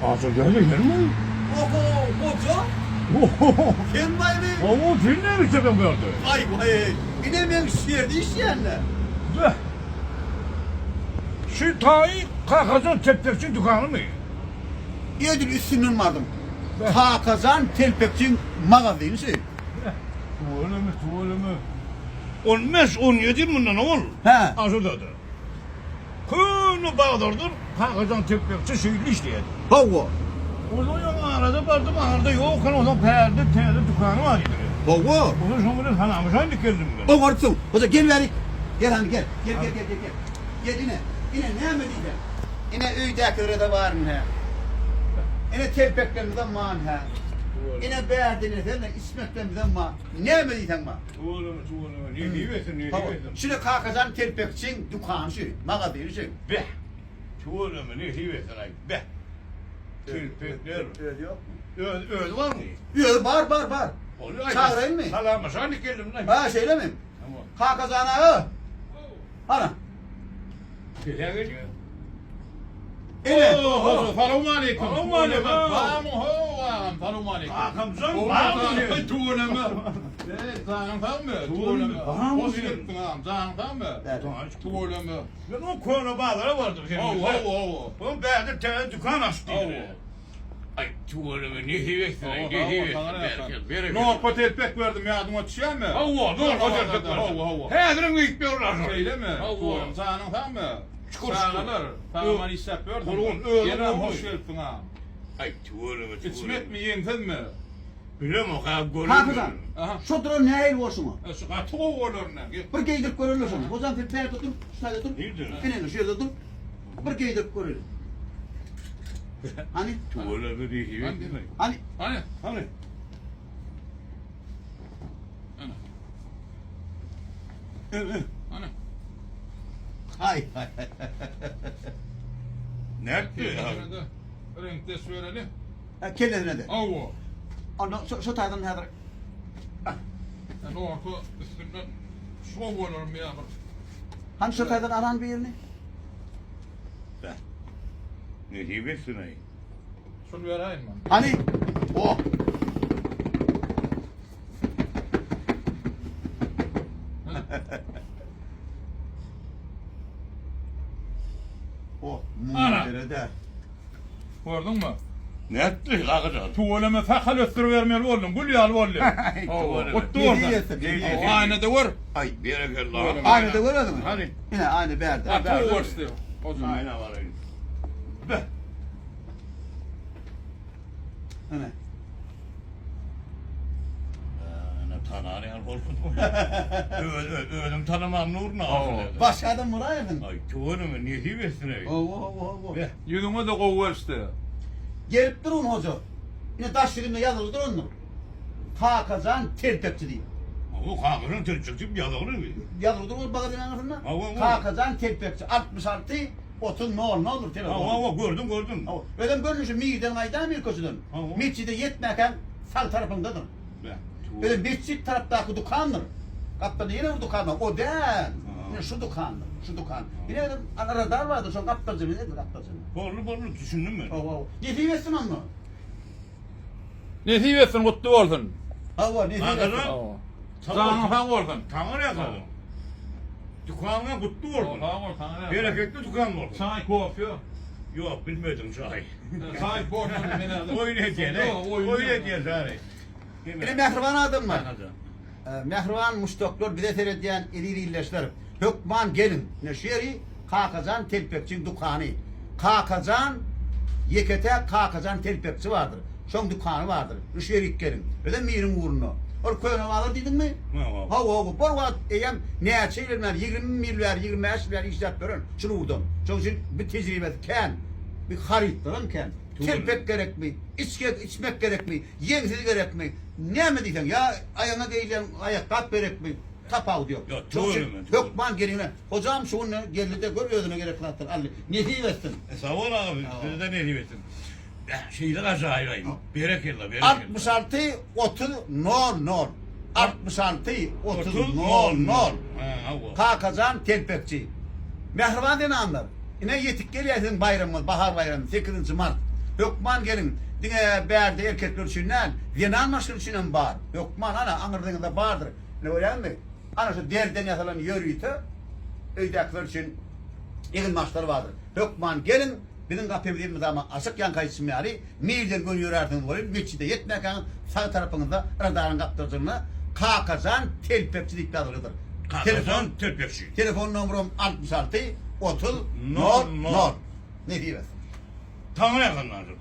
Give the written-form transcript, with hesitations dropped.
Aşyr geldi senmi? Oho, hoja. Sen baýmy? Hawa, sen näme işleseň bu ýerde? Aý, waý, ine meň şu ýerde işleýänler. Beh. Şu taýy Kakajan telpekçiň dükanymy? Edil üstünden bardyň. Kakajan telpekçiň magazyny şu. Beh, tüweleme, tüweleme. On beş, on ýedi ýyl mundan owal. Hä. Aşyrdady. Köne bazardan Kakajan telpekçi şeýle işleýärdi. Hawa. Ondan ýaňy arada bardym, arada ýok eken, onsoň pärde täze dükany bar idi. Hawa. Onsoň şoň bilen salamlaşaýyn diýip geldim men. Oňarypsyň. Hoja gel bärik. Gel hany gel. Gel gel gel gel gel. Gel ine. Ine näme diýseň. Ine öýdäkilere-de bar ine. Ine telpeklerimizem bar ine. Ine bärde ine sen içmeklerimizem bar. Näme diýseň bar. Tüweleme, tüweleme. Nesip etsin, nesip etsin. Şuny Kakajan telpekçiň dükany şu, magazyny şu. Beh! Tüweleme, nesip etsin aý, beh! Telpekler. Özi ýokmy? Öz, özi barmy? Özi bar, bar, bar. Çagyraýynmy? Salamlaşaýyn geldim-le. Ha, şeýlemi? Tamam. Kakajan aga. Ana. Sese gelýär. Ene. Salowmaleýkim. Salowmaleýkim. Barmyň how agam, salowmaleýkim. Kakamjan barmy? Tüweleme. Eý, janyň sagmy? Tüweleme. Hoş gelipsiň agam, janyň sagmy? Tüweleme. Men o köne bazara bardym seniň. Hawa, hawa, hawa. Oň bärde täze dükan açdy. Hawa. Aý, tüweleme, nesip etsin, aý, nesip etsin, bereket, bereket. Norpa telpek berdim, ýadyňa düşýärmi? Hawa, norpa telpek berdim. Hawa, hawa. Häzirem geýip ýörler şony. Şeýlemi? Hawa. Tüweleme, janyň sagmy? Şükür, şükür. Çagalar, sag-aman işläp ýörsüň. Gurgun, özüň Ýene gowy. hoş gelipsiň agam. Aý, tüweleme, tüweleme. Içmekmi, ýeňsizmi? Bilemok, hä, göremedim. Kakajan, Aha. şo duran nähili bolşuňa? E, şu gaty gowy bolar ine. Gel. Bir geýdirip göreli şony. Hojam sen bärde dur, şu taýda dur. Nirde? Ine, şu ýerde dur. Bir geýdirip göreli. Hany? Tüweleme nesip etsin. Hany? Hany? Hany? Hany? Hany? Haý, haý. Nätdi? Kellesine-de reňkdeş bereli. Ha, kellesine-de. Hawa. Onda şo, şo taýdan häzir. Yani orta üstünden şu bolarmy ýa bir. Hany şo taýdan alan birini? Beh. Nesip etsin aý. Şunu beräýin ben. Hany? Oh. Oh, Ana. muňa Gördüňmi? Nätdi Kakajan? Tüweleme sakal ösdüribermeli bolduň, gül ýaly boldy. Tüweleme. Gutly bolsun. Nesip etsin, nesip etsin. Aýnada gör. Aý, berekella. Aýnada gör özüňi. Hany? Ine, aýna bärde. Gaty gowy görüşdi. Hojam. Aýna baraýyn. Beh. Ine. Ana tanar ýaly bolsun. Öz öz özüm tanamam nuruna. Başga adam bolaýdyn. Aý, tüweleme, nesip etsin eý. Hawa, hawa, hawa. Beh. Ýüzüňe-de gowy görüşdi. Gelip durun hoja. Ine daş ýüzünde ýazylgy durandyr. Kakajan telpekçi diýip. Hawa, Kakajan telpekçi diýip ýazylgy. Ýazylgy dur magazynyň aňyrsynda. Hawa, hawa. Kakajan telpekçi 66 30 nol noldur telefon. Hawa, hawa, gördüm, gördüm. Hawa. Özem görnüşi Mirden gaýdan bir köçeden. Hawa. Metjide ýetmäkäň sag tarapyňdadyr. Beh. Özem metjit tarapdaky dükandyr. Gapdalda ýene bir dükan bar. O däl. Ine şu dükandyr. Şu dükan. Ine özem radar bardyr şoň gapdaljyny, edil gapdaljyny. Boldy, boldy, düşündim men. Hawa, hawa. Nesip etsin onda. Nesip etsin, gutly bolsun. Hawa, nesip etsin. Kakajan. Hawa. Janyň sag bolsun. Taňry ýalkasyn. Dükanyňa gutly bolsun. Sag bol, taňry ýalkasyn. Bereketli dükan bolsun. Çaý, kofe. Ýok, bilmedim çaý. Çaý, kofe men häzir. Oýun edýän, oýun edýän çaý. Ine mähriban adamlar. Mähriban muşdaklar, bize seredýän eziz ildeşler, hökman geliň. Ine şu ýeri Kakajan telpekçiň dükany. Kakajan ýeke-täk Kakajan telpekçi bardyr. Şoň dükany bardyr. Şu ýerik geliň. Özem miriň ugrunda. Ol köne bazar diýdiňmi? Hawa. Hawa, hawa. Bir wagt eýýäm näçe ýyl bäri, 20 ýyl bäri, 25 ýyl bäri işläp ýören şul ugurdan. Şonuň üçin bu tejribesi kän. Bu harytlaram kän. Telpek gerekmi, içgi içmek gerekmi, ýeňsiz gerekmi, näme diýseň, ýa aýagyňa geýilýän aýakgap gerekmi, tapawudy ýok. Ýok, Şonuň üçin tüweleme, tüweleme. hökman geliň. Hojam şu gün geldi-de gör özüne gerekli zatlary aldy. Nesip etsin. Sag bol agam, size-de nesip etsin. Şeýle ajaýyp aý. Berekella, berekella. 66 30 nol nol. 66 30 nol nol. Kakajan telpekçi. Mähriban zenanlar, ine ýetip gelýär siziň baýramyňyz, bahar baýramy, sekizinji mart. Hökman geliň. Diňe bärde erkekler üçin däl, zenan maşgala üçin hem bar. Hökman ana aňyrdyňyzda bardyr. Ine görýäňmi? Ana şu deriden ýasalan ýörite öýdäkiler üçin eginbaşlar bardyr. Hökman geliň, biziň gapymyz elmydama açyk ýaňky aýdyşym ýaly, nirden göni ýörärsiňiz welin, metjide ýetmäkäňiz sag tarapyňyzda radaryň gapdaljygynda Kakajan telpekçi diýip ýazgylydyr. Kakajan telpekçi. Telefon nomerim 66 30 0 0. Nesip etsin. Taňa ýakyn bardyr.